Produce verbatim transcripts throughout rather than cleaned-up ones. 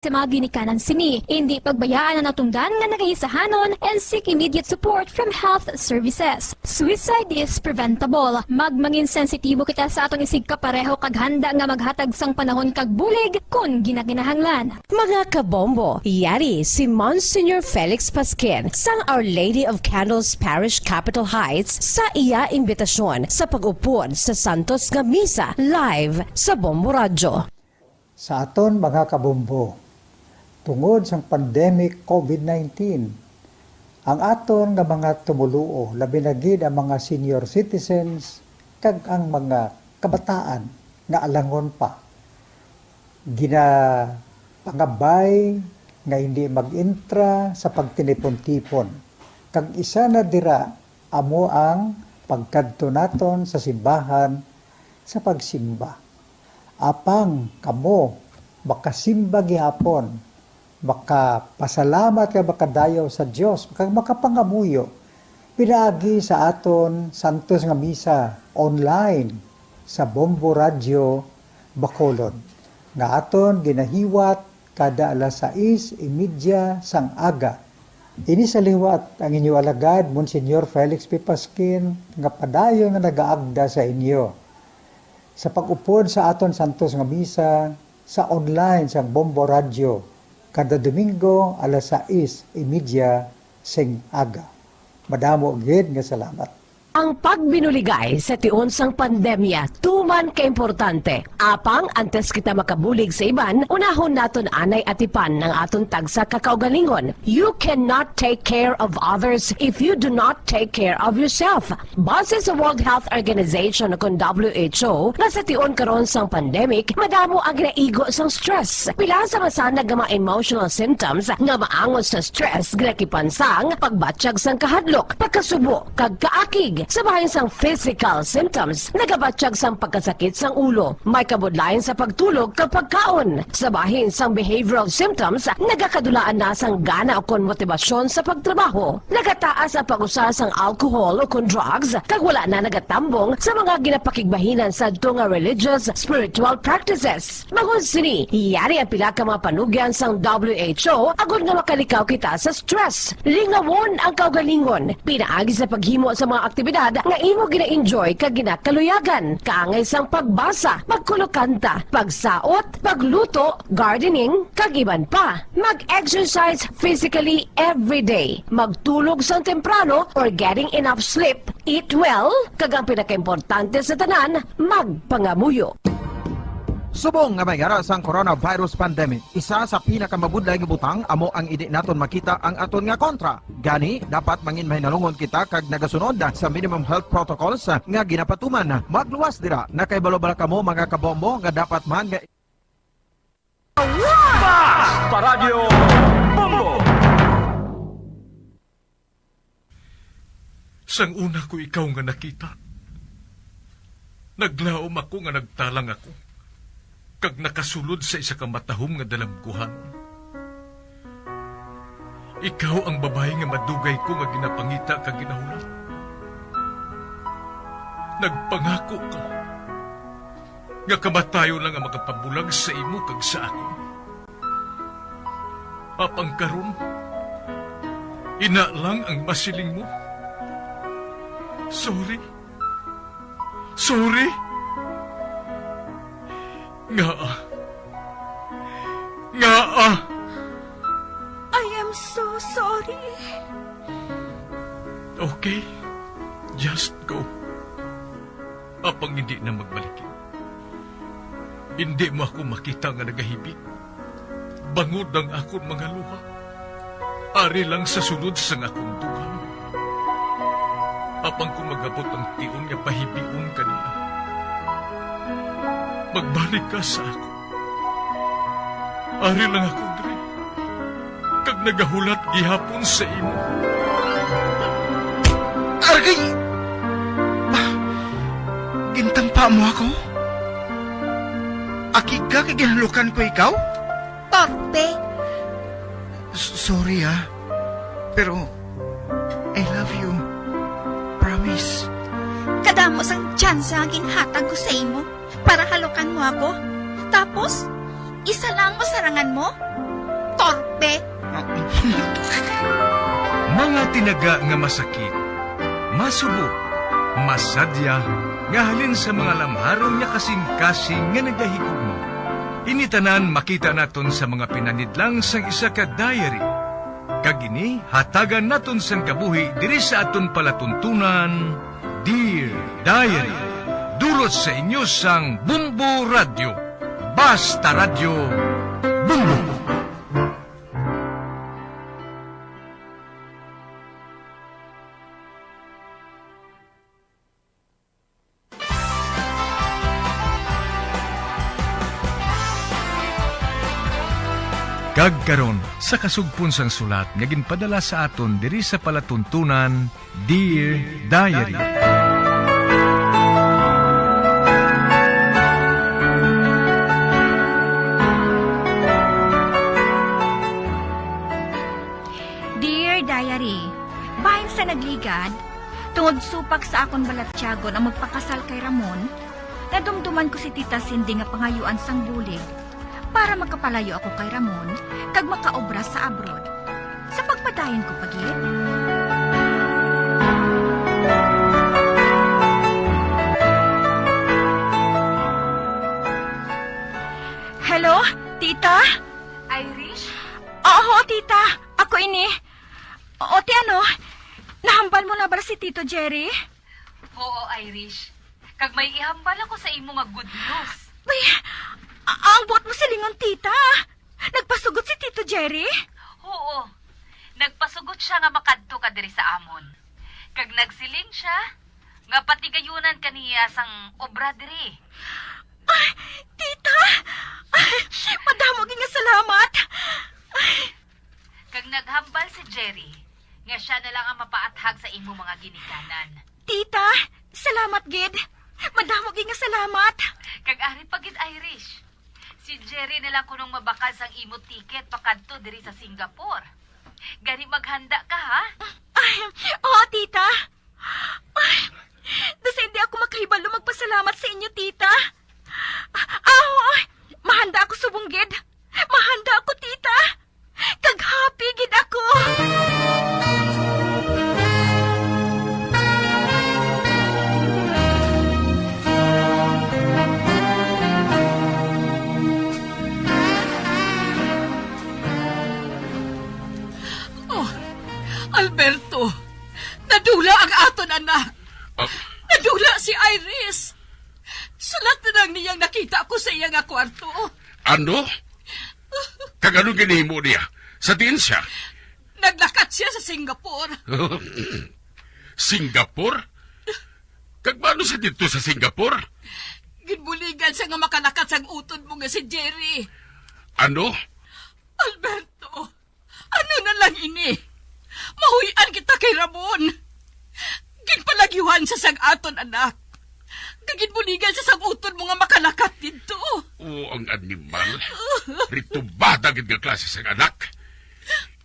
sa mga ginikanan sini. Indi pagbayaan ang natundan nga nagaisahanon and seek immediate support from health services. Suicide is preventable. Magmangin sensitibo kita sa aton isigkapareho kag handa nga maghatag sang panahon kag bulig kon ginakinahanglan. Mga kabombo, yari si Monsignor Felix Pasquin sang Our Lady of Candles Parish, Capitol Heights, sa iya imbitasyon sa pag-upod sa santos nga misa live sa Bombo Radyo. Sa aton mga kabombo, tungod sang pandemic COVID nineteen, ang aton nga mga tumoluo, labi na gid ang mga senior citizens kag ang mga kabataan nga alangon pa, ginapangabay nga hindi mag-intra sa pagtinipon-tipon, kag isa na dira amo ang pagkadto naton sa simbahan sa pagsimba. Apang kamo makasimba gihapon, makapasalamat kag makadayaw sa Dios, kag makapangamuyo pinaagi sa aton santos nga misa online sa Bombo Radyo Bacolod, nga aton ginahiwat kada alas sais y media sang aga. Ini sa liwat ang inyo alagad, Monsignor Felix P. Pasquin, nga padayon nga nagaagda sa inyo sa pag-upod sa aton santos nga misa sa online sang Bombo Radyo kada Domingo alas sais y media sing aga. Madamo gid nga salamat. Ang pagbinuligay sa tion sang pandemya tuman ka importante. Apang antes kita makabulig sa iban, unahon naton anay atipan ang aton tagsa ka kaugalingon. You cannot take care of others if you do not take care of yourself. Base sa World Health Organization, kon W H O, nga sa tion karon sang pandemic, madamo ang ginaigo sang stress. Pila sa masanag nga mga emotional symptoms nga maangot sa stress ginakipan sang pagbatyag sang kahadlok, pagkasubo, kag kaakig. Sa bahin sang physical symptoms, nagabatyag sang pagkasakit sang ulo, may kabudlayan sa pagtulog kag pagkaon. Sa bahin sang behavioral symptoms, nagakadulaan na sang gana ukon motibasyon sa pagtrabaho. Nagataas ang pag-usa sang alcohol ukon drugs, kag wala na nagatambong sa mga ginapakigbahinan sadto nga religious, spiritual practices. Bangod sini, yari ang pila ka mga panugyan sang W H O agod nga makalikaw kita sa stress. Lingawon ang kaugalingon pinaagi sa paghimo sa mga aktibidad nga imo gina-enjoy kag ginakaluyagan, kaangay sang pagbasa, pagkulokanta, pagsaot, pagluto, gardening, kag iban pa. Mag-exercise physically every day. Magtulog sang temprano or getting enough sleep. Eat well, kag ang pinakaimportante sa tanan, magpangamuyo. Subong nga may ara sang coronavirus pandemic, isa sa pinakamabudlay nga butang amo ang indi naton makita ang aton nga kontra. Gani, dapat mangin mahinalungon kita kag nagasunod sa minimum health protocols nga ginapatuman. Magluwas dira, nakahibalo bala kamo, mga kabombo, nga dapat man nga Basta Radyo Bombo! Sang una ko ikaw nga nakita, naglaom ako nga nagtalang ako, kag nakasulod sa isa ka matahom nga dalagkuhan. Ikaw ang babayi nga madugay ko nga ginapangita kag ginahulat. Nagpangako ka nga kamatayon lang ang makapabulag sa imo kag sa akon. Apang karon, ina lang ang masiling mo. Sorry. Sorry. Ngaa? Ngaa? I am so sorry. Okay. Just go. Apang hindi na magbalik. Hindi mo ako makita nga nagahibi. Bangod ang akon mga luha, ari lang sa sulod sang akon dughan. Apang kon mag-abot ang tion nga pahibion ka niya, magbalik ka sa akon. Ari lang ako diri, kag nagahulat gihapon sa imo. Argay! Gintampa mo ako? Akig ka kay ginhalukan ko ikaw? Torpe! S-, sorry, ah. Pero, I love you. Promise. Kadamo sang tsansa ang ginhatag ko sa imo para halukan mo ako. Tapos, isa lang ang masarangan mo? Mga tinaga nga masakit, masubo, masadya, nga halin sa mga lamharon nga kasing-kasing nga nagahigugma. Ini tanan makita naton sa mga pinanidlang sang isa ka diary. Kag ini hatagan naton sang kabuhi diri sa aton palatuntunan, Dear Diary. Dulot sa inyo sang Bumbo Radyo. Basta Radyo, Bumbo. Kag karon, sa kasugpon sang sulat nga ginpadala sa aton diri sa palatuntunan, Dear Diary. Dear Diary, bahin sa nagligad, tungod supak sa akon balatyagon ang magpakasal kay Ramon, nadumduman ko si Tita Cindy nga pangayuan sang bulig para makapalayo ako kay Ramon kag makaobra sa abroad. Sa pagpadayon ko pa gid. Hello, Tita? Irish? Oo, Tita. Ako ini. O, ti ano? Nahambal mo na bala si Tito Jerry? Oo, Irish. Kag may ihambal ako sa imo nga good news. Ay, a-, ang buot mo silingon, Tita. Nagpasugot si Tito Jerry? Oo. Nagpasugot siya nga makadto ka diri sa amon. Kag nagsiling siya nga patigayunan ka niya sang obra diri. Ay, Tita! Ay, madamo gid nga salamat! Ay. Kag naghambal si Jerry nga sia na lang ang mapaathag sa imo mga ginikanan. Tita, salamat gid. Madamo gid nga salamat. Kag ari pa gid, Irish. Si Jerry na lang kunong mabakal sang imo ticket pakadto diri sa Singapore. Gani maghanda ka, ha? Ay, oo, Tita. Ay, daw sa hindi ako makahibalo magpasalamat sa inyo, Tita. Ah, ah, mahanda ako subong gid. Mahanda ako, Tita. Kag happy gid ako. Oh, Alberto, nadula ang aton anak. Ah. Nadula si Iris. Sulat na lang niyang nakita ko sa iya nga kwarto. Ano? Kag ano ginhimo niya? Sa diin siya? Naglakat siya sa Singapore. Singapore? Kag paano siya didto sa Singapore? Ginbuligan siya nga makalakat sang utod mo nga si Jerry. Ano? Alberto, ano na lang ini? Mahuy-an kita kay Ramon. Ginpalagiwan siya sang aton anak. Kag ginbuligan siya sang utod mo nga makalakat didto. Oh, ang animal. Ritubada gid nga klase sang anak.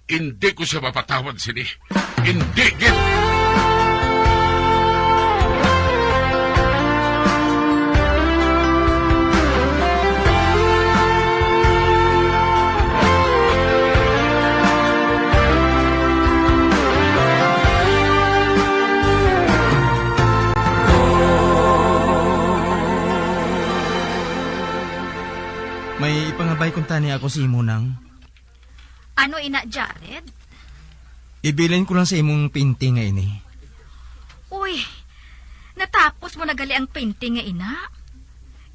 Indi ko siya mapatawad sini. Indi gid. May ipangabay kuntani ako sa imo, Nang. Ano ina, Jared? Ibilin ko lang sa imong painting nga ini. Uy, natapos mo na gali ang painting nga ina?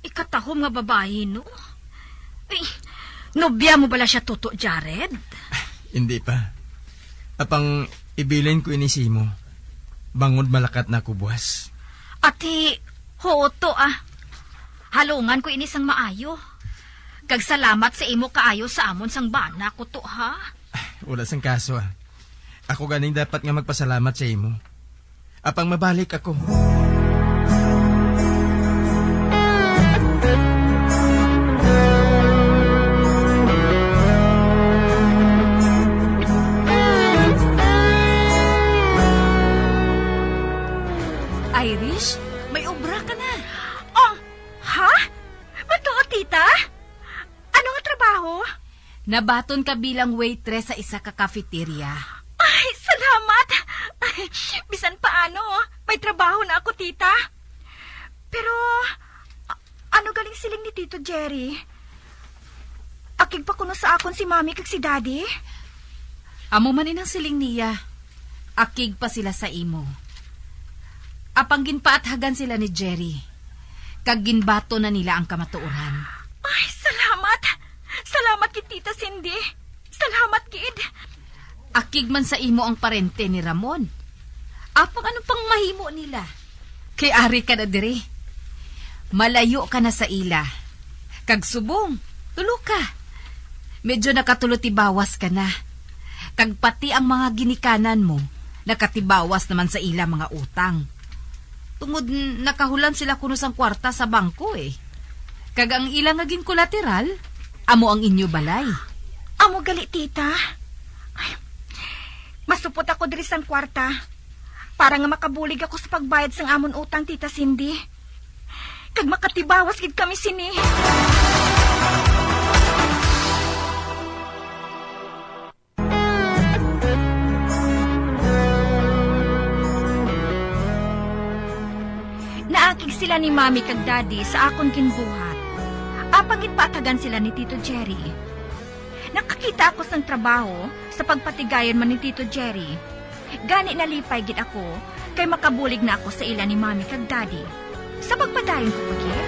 Ikatahom nga babayi, no? Uy, nobya mo bala siya, Toto Jared? Hindi pa. Apang ibilin ko ini sa imo, bangod malakat na ako buwas. Ati, huo to, ah. Halungan ko ini sang maayo. Kag salamat sa imo kaayo sa amon sang bana ko to, ha? Wala sang kaso, ah. Ako ganing dapat nga magpasalamat sa imo. Apang mabalik ako. Irish, may obra ka na. Oh, ha? Matuod, tita? Ano nga trabaho? Baton ka bilang waitress sa isa ka cafeteria. Ay, salamat! Ay, bisan paano, may trabaho na ako, tita. Pero, a-, ano galing siling ni Tito Jerry? Akig pa kuno sa akon si Mami kag si Daddy? Amo man inang siling niya. Akig pa sila sa imo. Apang ginpaathagan sila ni Jerry, kag ginbaton na nila ang kamatuoran. Ay, salamat! Salamat kay Tita Cindy! Salamat gid! Akig man sa imo ang parente ni Ramon. Apang ano pang mahimo nila? Kay ari ka na diri. Malayo ka na sa ila. Kag subong, tulo ka. Medyo nakatulo tibawas ka na. Kag pati ang mga ginikanan mo, nakatibawas naman sa ila mga utang. Tungod n-, nakahulam sila kuno sang kwarta sa bangko, eh. Kag ang ila nga ginkolateral, amo ang inyo balay. Amo gali, tita. Ay, masupot ako diri sang kwarta para nga makabulig ako sa pagbayad sang amon utang, Tita Cindy. Kag makatibawas gid kami sini. Naakig sila ni Mami kag Daddy sa akon ginbuhat. Apang ginpaathagan sila ni Tito Jerry. Nakakita ako sang trabaho sa pagpatigayon man ni Tito Jerry. Gani nalipay gid ako, kay makabulig na ako sa ila ni Mami kag Daddy. Sa pagpadayon ko pa gid.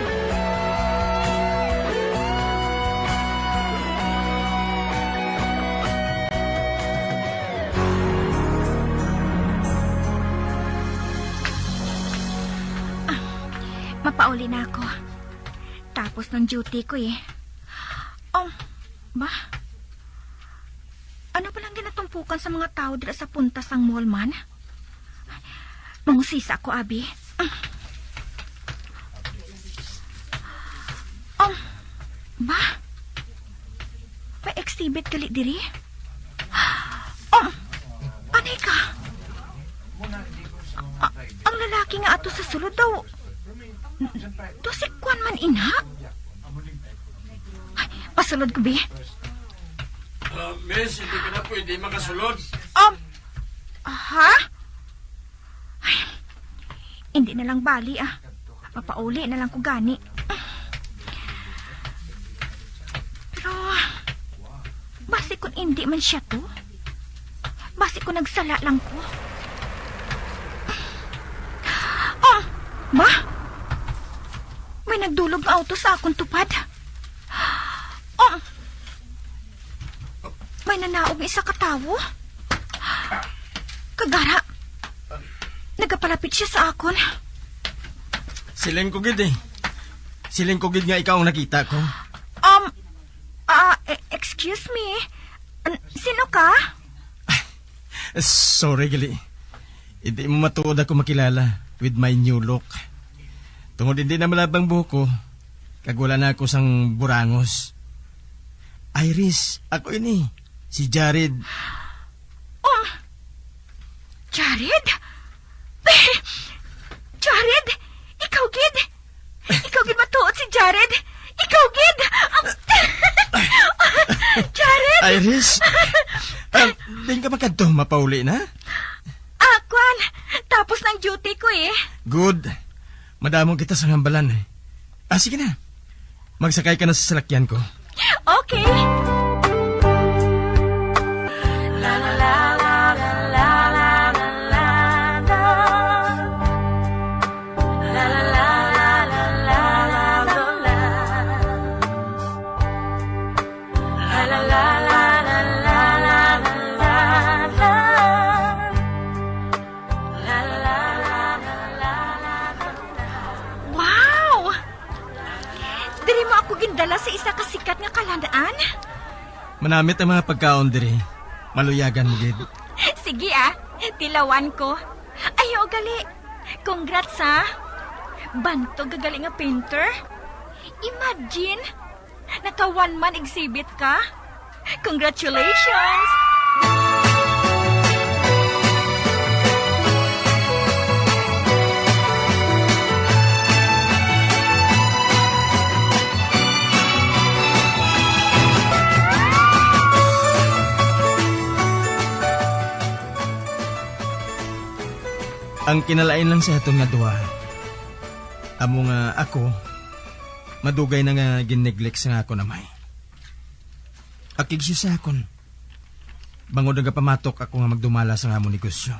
Ah, mapauli na ako. Tapos ng duty ko, eh. Um, ba? Ano ba lang ginatumpukan sa mga tao dira sa punta sang mall man? Mangusisa ako, abi. Um, ba? May exhibit gali diri? Um, anay ka? A-, ang lalaki nga ato sa sulod daw, do si Kwan man ina? Ay, pasulod ko, bi. Ah, miss, hindi ka na pwede makasulod. Um, ha? Ay, hindi na lang bali, ah. Mapauli na lang ko gani. Pero, basi kun indi man siya to. Basi kun nagsala lang ko. Ah, ba? May nagdulog nga auto sa akon tupad. Ah, may nanaog nga isa ka tawo. Kagara, nagapalapit siya sa akon. Siling ko gid eh. Siling ko gid nga ikaw ang nakita ko. Um, ah, e-, excuse me. An-, sino ka? Sorry, gali. Hindi mo matuod ako makilala with my new look. Tungod hindi na malabang buhok ko, kag wala na ako sang burangos. Iris, ako ini, si Jared. Oh, Jared? Jared, ikaw gid? Ikaw gid matuod si Jared? Ikaw gid? Ang Jared! Iris, ah, din ka magkadto, mapauli na? Ah, kwan, tapos ng duty ko eh. Good. Madamon kita sa hambalan eh. Ah, sige na. Magsakay ka na sa salakyan ko. Okay. Wow! Diri mo ako gindala sa isa ka sikat nga kalan-an? Manamit ang mga pagkaon diri. Maluyagan mo gid. Sige, ah, tilawan ko. Ayo gali. Congrats, ha. Bantog ka gali nga painter. Imagine, naka one man exhibit ka. Congratulations! Ang kinalain lang sa aton nga duha, amo nga ako, madugay na nga gin-neglect sang akon amay. Akig siya sa akon, bangod nagapamatok ako nga magdumala sang amon negosyo.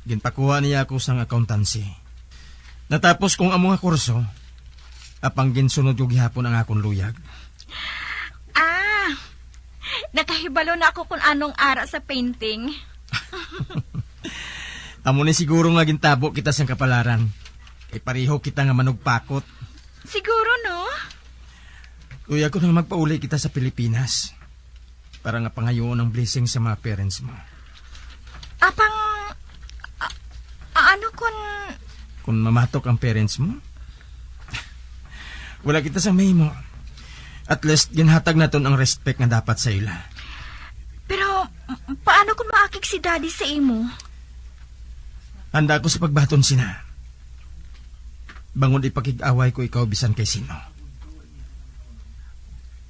Ginpakuha niya ako sang accountancy. Natapos ko ang amo nga kurso, apang ginsunod ko gihapon ang akon luyag. Ah, nakahibalo na ako kung anong ara sa painting. Amo ni siguro nga gintabo kita sang kapalaran. Kay pareho kita nga manugpakot. Siguro, no? Luyag ko na magpauli kita sa Pilipinas para nga pangayoon ang blessing sa mga parents mo. Apang, a-, a-, ano kun Kung mamatok ang parents mo, wala kita sa mahimo. At least, ginhatag naton ang respect nga dapat sa ila. Pero, m-, paano kung maakig si Daddy sa imo? Handa ako sa pagbaton sina. Bangod ipakig-away ko ikaw bisan kay sino.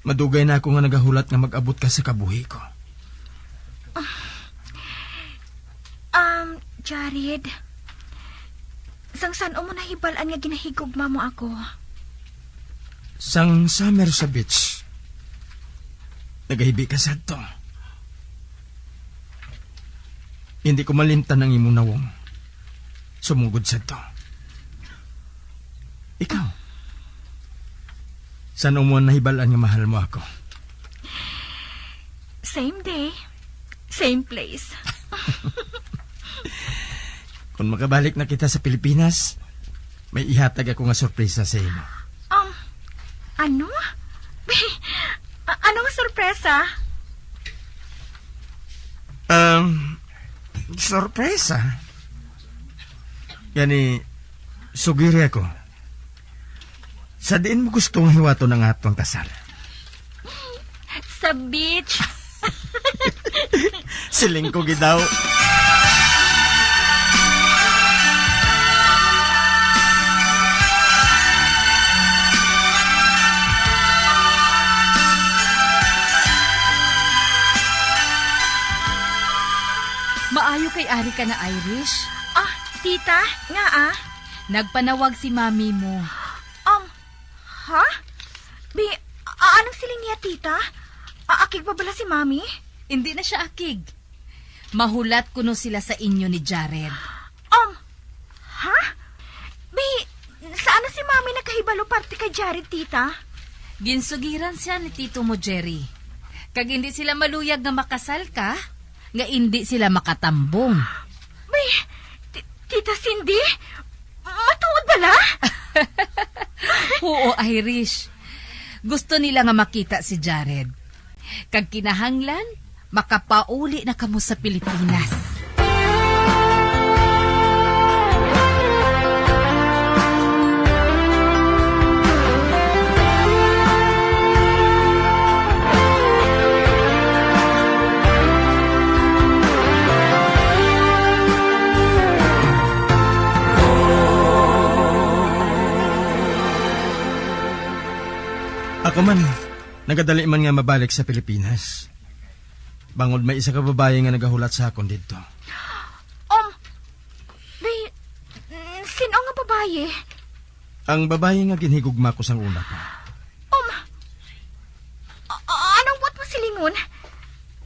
Madugay na ako nga nagahulat nga mag-abot ka sa kabuhi ko. Um, Jared, sang san-o mo nahibal-an nga ginahigugma mo ako? Sang summer sa beach, nagahibi ka sadto. Hindi ko malimtan ang imong nawong. Sumugod sadto. Ikaw, san-o mo nahibal-an nga mahal mo ako? Same day, same place. Kung makabalik na kita sa Pilipinas, may ihatag ako nga sorpresa sa imo. Um, ano? A-, ano nga sorpresa? Um, sorpresa? Gani, sugiri ako. Sa diin mo gusto nga hiwaton ang atong kasal? Sa beach. Siling ko gid daw. Maayo kay ari ka na, Irish. Ah, tita, nga ah? Nagpanawag si mami mo. Um, ha? Bi, a-, anong siling niya, tita? A-, akig pa bala si mami? Hindi na siya akig. Mahulat kuno sila sa inyo ni Jared. Um, ha? Bi, saan na si mami nakahibalo parte kay Jared, tita? Ginsugiran siya ni tito mo, Jerry. Kag hindi sila maluyag nga makasal ka, nga indi sila makatambong. May, ti-, Tita Cindy? Matuod bala? Huo, Irish. Gusto nila nga makita si Jared. Kag kinahanglan, makapauli na kamo sa Pilipinas. Ako man, nagadali man nga mabalik sa Pilipinas. Bangod may isa ka babayi nga nagahulat sa akon didto. Um, may, mm, sino nga babayi? Ang babayi nga ginhigugma ko sang una pa. Um, a-, a-, anong buot mo silingon?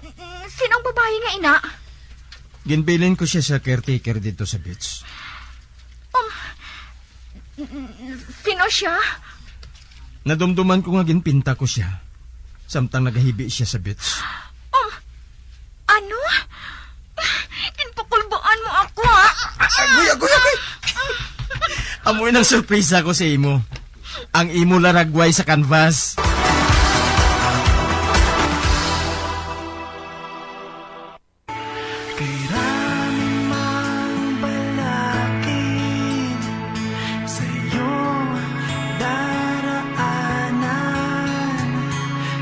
Mm, sino ang babayi nga ina? Ginbilin ko siya sa caretaker dito sa beach. Um, N-, n-, sino siya? Nadumduman ko nga ginpinta ko siya, samtang nagahibi siya sa beach. Um, ano? Ginpakulbaan mo ako, ha? Agoy, agoy, agoy! Amoy nang sorpresa ko sa imo. Ang imo laragway sa canvas. Kay rami mang balakid sa iyong daraanan,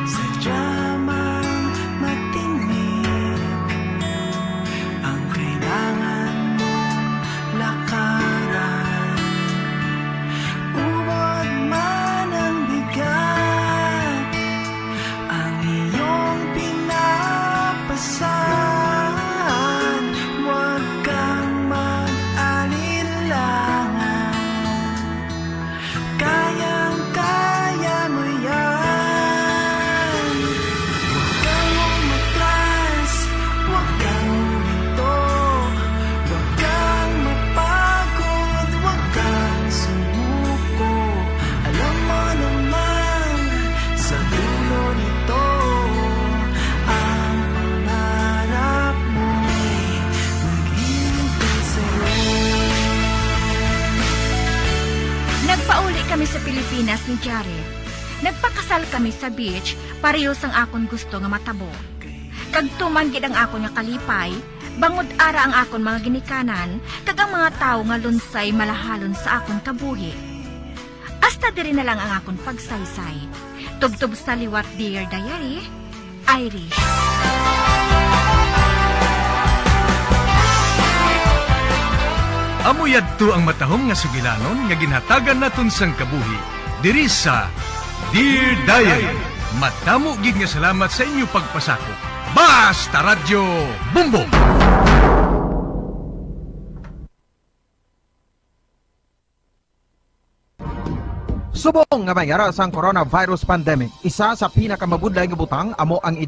sadya mang matinik ang kailangan mong lakaran. Ubod man ang bigat, Pinas ni Jared. Nagpakasal kami sa beach, pareho sang akon gusto nga matabo. Kag tuman gid ang akon nga kalipay, bangod ara ang akon mga ginikanan, kag ang mga tawo nga lunsay malahalon sa akon kabuhi. Hasta diri na lang ang akon pagsaysay. Tubtob sa liwat, Dear Diary, Irish. Amo yadto ang matahom nga sugilanon nga ginhatagan naton sang kabuhi diri sa Dear Diary. Madamo gid nga salamat sa inyo pagpasakop. Basta Radyo Bombo! Subong nga may ara sang coronavirus pandemic, isa sa pinakamabudlay nga butang amo ang hindi